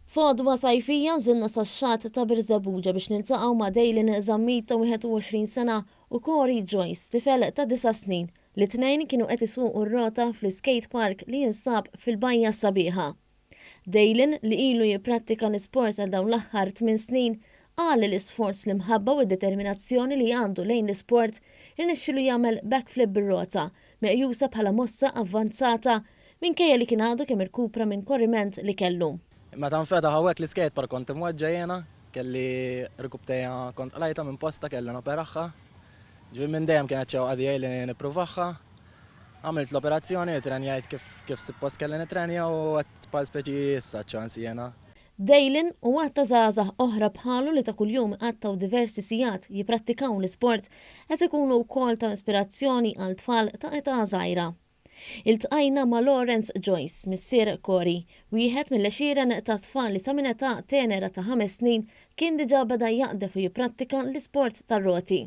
F'għodwa sajfija nżilna sax-xatt ta' Birżebbuġa biex niltaqgħu ma' Daylin Zammit ta' 21 sena u Corey Joyce, tifel ta' disa' snin, li t-tnejn kienu qed isuqu r-rota fl-iskate park li jinsab fil-Bajja s-Sabiħa. Daylin, li ilu jipprattika l-isport għal dawn l-aħħar tmien snin, qal li l-isforz, l-imħabba u d-determinazzjoni li għandu lejn l-isport irnexxielu jagħmel backflip bir-rota, meqjusa bħala mossa avvanzata minkejja li kien għadu kemm irkupra minn korriment li kellu. Meta nfetaħ hawnhekk l-iskate park kont imweġġa' jiena, kelli rkubtejja kont qlajtha minn postha kelli noperahha. Ġifieri minn dejjem kienet xewqa tiegħi li nippruvahha. Għamilt l-operazzjoni, ittrenjajt kif kif suppost kelli nittrenja u għedt bħal speċi issa ċ-ċans jiena. Daylin u għadd ta' żgħażagħ oħra bħalu li ta' kuljum iqattgħu diversi sigħat jipprattikaw l-isport qed ikunu wkoll ta' ispirazzjoni għal tfal ta' età żgħira. Iltqajna ma' Lawrence Joyce, missier Corey, wieħed mill-għexieren ta' tfal li sa minn età tenera ta' ħames snin kien diġà beda jaqdef u jipprattika l-isport tar-roti.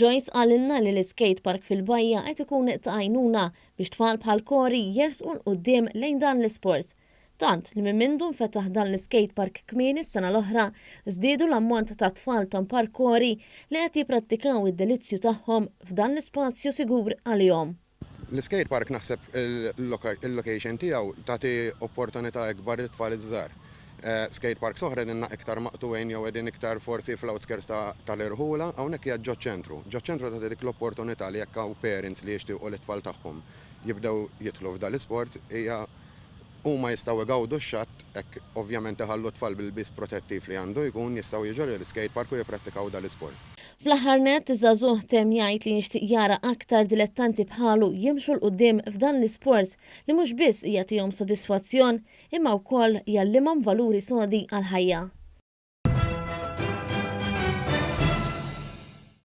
Joyce qalilna li l-iskate park fil-bajja qed ikun ta' għajnuna biex tfal bħal Corey jersqu 'l quddiem lejn dan l-isport. Tant li minn mindu nfetaħ dan l-iskate park kmieni s-sena l-oħra, żdiedu l-ammont ta' tfal ta' mpar Corey li qed jipprattikaw id-delizzju tagħhom f'dan l-ispazju sigur għalihom. L-iskate park naħseb il-location tiegħu tagħti opportunità ikbar lit-tfal iż-żgħar. Skate parks oħra qegħdin iktar maqtugħin jew qegħdin iktar forsi fl-outskirts tal-irħula, hawnhekk qiegħed ġoċ-ċentru. Ġoċ-ċentru tagħti dik l-opportunità li jekk hawn parents li jixtiequ lit-tfal tagħhom jibdew jidħlu f'dal-isport hija Huma jistgħu igawdu x-xatt hekk ovvjament iħallu t-tfal bil-lbies protettiv li għandu jkun, jistgħu jiġu l-iskate park u jipprattikaw dal-isport. Fl-aħħar nett, iż-żagħżugħ temm jgħid li jixtieq jara aktar dilettanti bħalu jimxu 'l quddiem f'dan l-isport li mhux biss jagħtihom sodisfazzjon imma wkoll jgħallimhom valuri sodi għall-ħajja.